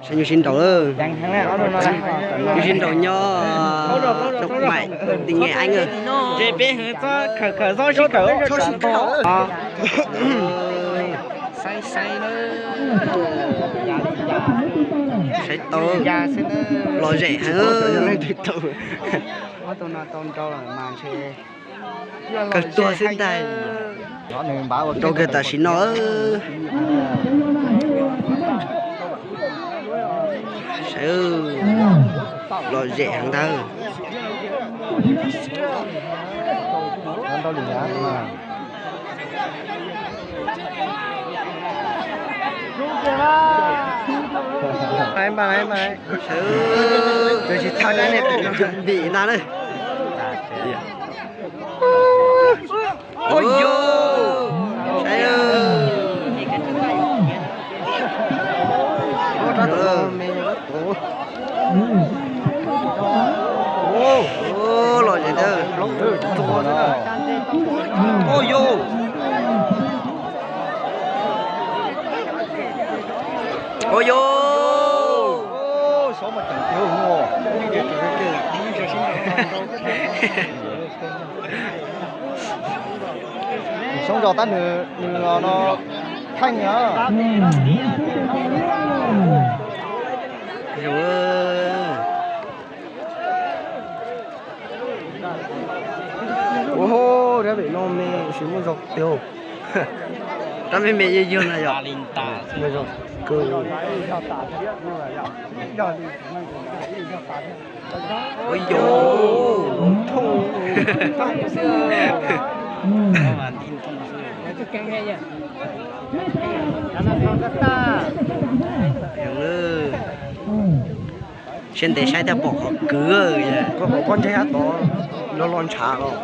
Nyuj sib nraus, nyuj sib nraus nyob Đông Mại, tỉnh Nghệ An. Saib tau lom zem heev. Kawg tuag xwb ntag. Rau kiag tam sim no. Saib, lom zem heev ntag. Saib, tsis thab vim ntag na. Ua yog, saib, lom zem ntag. Ua yog, ua yog. Soob zos tab nws, nws no kheej na. Ua, rab vim no me tsis muaj zog tiag. Rab me me yog yog na yom. Ua yog, thooj, thooj xwb. Siab ntev saib thiaj pom qhov kwv. Koj pom pob ntseg ab tod los los ntshav los.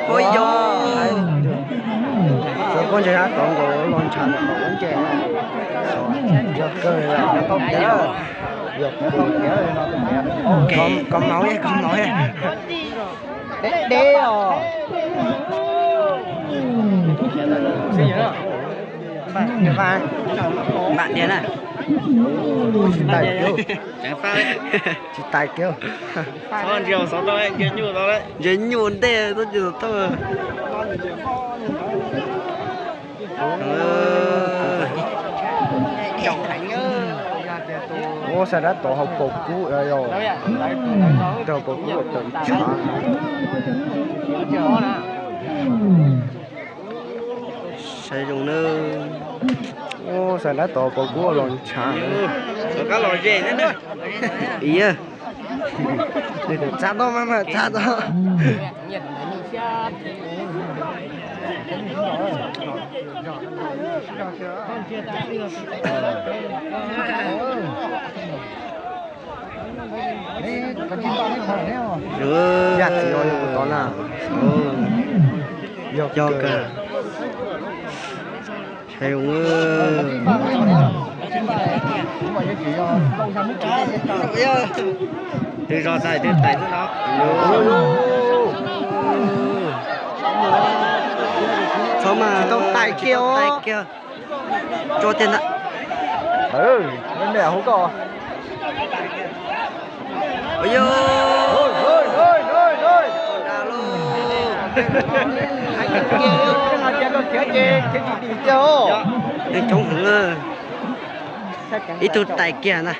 Ua yog, pob ntseg ab tod nkaus los ntshav ntawm qhov pob ntseg. Yog kawg, yog kawg, yog kawg. Koj maus, koj maus. Deb deb os. Npam tiag na. Tsis tais kiag, tsis tais kiag. Ntsia nyuj ntej tau. Ua, saib dab tod hauv paus kub, hauv paus kub tawm ntshav. Saib zoo na. Ua, saib dab tod hauv paus kub los ntshav. Txav tau mas, mas txav tau. Yam txiv os, yog kuv tod na. Yog kawg. Twb zog tais twb tais xwb no. Txhob mas, tsis tau tais kiag os. Tso tiag ntag. Me me hu koj. Ua yog, coob heev. Ib tug tais kiag ntag.